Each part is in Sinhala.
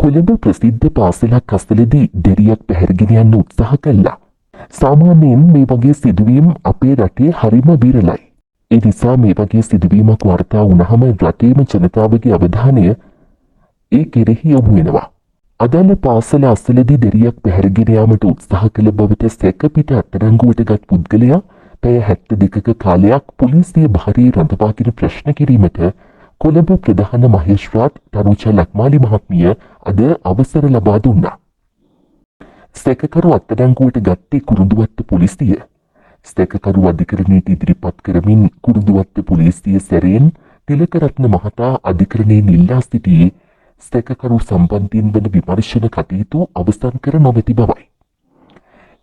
කොළඹ ප්‍රසිද්ධ පාසලක් අසලදී දෙරියක් පැහැරගෙන යන්න උත්සාහ කළා. සාමාන්‍යයෙන් මේ වගේ සිදුවීම් අපේ රටේ හරිම විරලයි. ඒ නිසා මේ වගේ සිදුවීමක් වාර්තා වුණහම රටේම ජනතාවගේ අවධානය ඒ කෙරෙහි යොමු වෙනවා. අදාළ පාසල අසලදී දෙරියක් පැහැරගෙන යාමට උත්සාහ කළ බවට සැක පිට අත්අඩංගුවට ගත් පුද්ගලයා පැය 72ක කාලයක් පොලිසිය භාරයේ රඳවාගෙන ප්‍රශ්න කිරීමට කොළඹ ප්‍රධාන මහේස්ත්‍රාත් තනුජා ලක්මාලි මහත්මිය අද අවසර ලබා දුන්නා. සැකකරු අත්අඩංගුවට ගත්තේ කුරුඳුවත්ත පොලිසිය. සැකකරු අධිකරණයට ඉදිරිපත් කරමින් කුරුඳුවත්ත පොලිසිය සැරයෙන් තිලකරත්න මහතා අධිකරණයෙන් ඉල්ලා සිටියේ සැකකරු සම්බන්ධයෙන් වන විමර්ශන කටයුතු අවසන් කර නොමැති බවයි.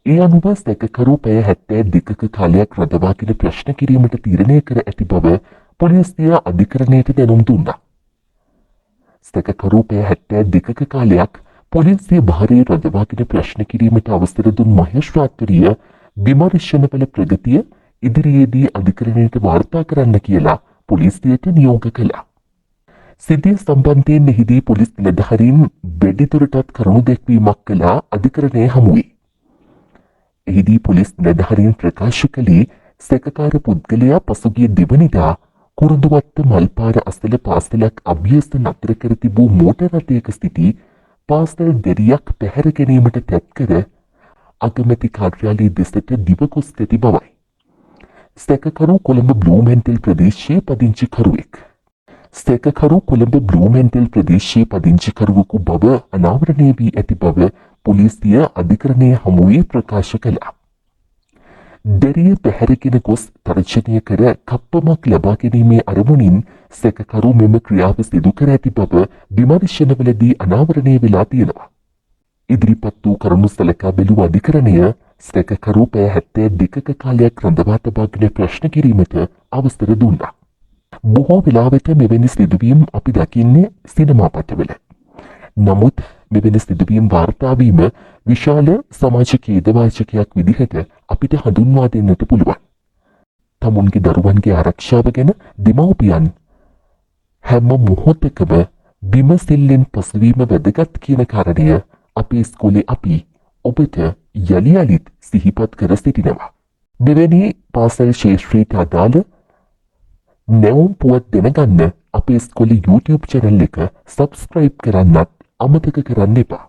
ඒ අනුව සැකකරු පැය 72ක කාලයක් රඳවාගෙන ප්‍රශ්න කිරීමට තීරණය කර ඇති බව පොලිසිය අධිකරණයට දැනුම් දුන්නා. සැකකරු පැය 72ක කාලයක් පොලිසිය භාරයේ රඳවාගෙන ප්‍රශ්න කිරීමට අවසර දුන් මහේස්ත්‍රාත්වරිය විමර්ශනවල ප්‍රගතිය ඉදිරියේදී අධිකරණයට වාර්තා කරන්න කියලා පොලිසියට නියෝග කළා. සිද්ධිය සම්බන්ධයෙන් එහිදී පොලිස් නිලධාරීන් වැඩිදුරටත් කරුණු දැක්වීමක් කළා අධිකරණය හමුවේ. එහිදී පොලිස් නිලධාරීන් ප්‍රකාශ කළේ සැකකාර පුද්ගලයා පසුගිය දෙවනිදා කුරුඳුවත්ත මල්පාර අසල පාසලක් අභ්‍යස්ත නතර කර තිබූ මෝටර් රථයක සිටි පාසල් දෙරියක් පැහැර ගැනීමට තැත් කර අගමැති කාර්යාලය දෙසට දිව ගොස් ඇති බවයි. සැකකරු කොළඹ බ්ලූමැන්ටල් ප්‍රදේශයේ පදිංචිකරුවෙක්. සැකකරු කොළඹ බ්ලූමැන්ටල් ප්‍රදේශයේ පදිංචිකරුවෙකු බව අනාවරණය වී ඇති බව පොලිසිය අධිකරණය හමුවේ ප්‍රකාශ කළා. දැරිය පැහැරගෙන ගොස් තර්ජනය කර කප්පමක් ලබා ගැනීමේ අරමුණින් සැකකරු මෙම ක්‍රියාව සිදු කර ඇති බව විමර්ශනවලදී අනාවරණය වෙලා තියෙනවා. ඉදිරිපත් වූ කරුණු සලකා බැලූ අධිකරණය සැකකරු පැය 72ක කාලයක් රඳවා තබාගෙන ප්‍රශ්න කිරීමට අවසර දුන්නා. බොහෝ වෙලාවට මෙවැනි සිදුවීම් අපි දකින්නේ සිනමා පටවල. නමුත් මෙවැනි සිදුවීම් වාර්තා වීම විශාල සමාජ ඛේදවාචකයක් විදිහට අපිට හඳුන්වා දෙන්නට පුළුවන්. තමුන්ගේ දරුවන්ගේ ආරක්ෂාව ගැන දෙමව්පියන් හැම මොහොතකම විමසිල්ලෙන් පසුවීම වැදගත් කියන කාරණය අපේ ඉස්කෝලේ අපි ඔබට යලි යලිත් සිහිපත් කර සිටිනවා. මෙවැනි පාසල් ක්ෂේත්‍රයට අදාළ නැවුම් පුවත් දැනගන්න අපේ ඉස්කෝලේ YouTube channel එක subscribe කරන්නත් අමතක කරන්න එපා.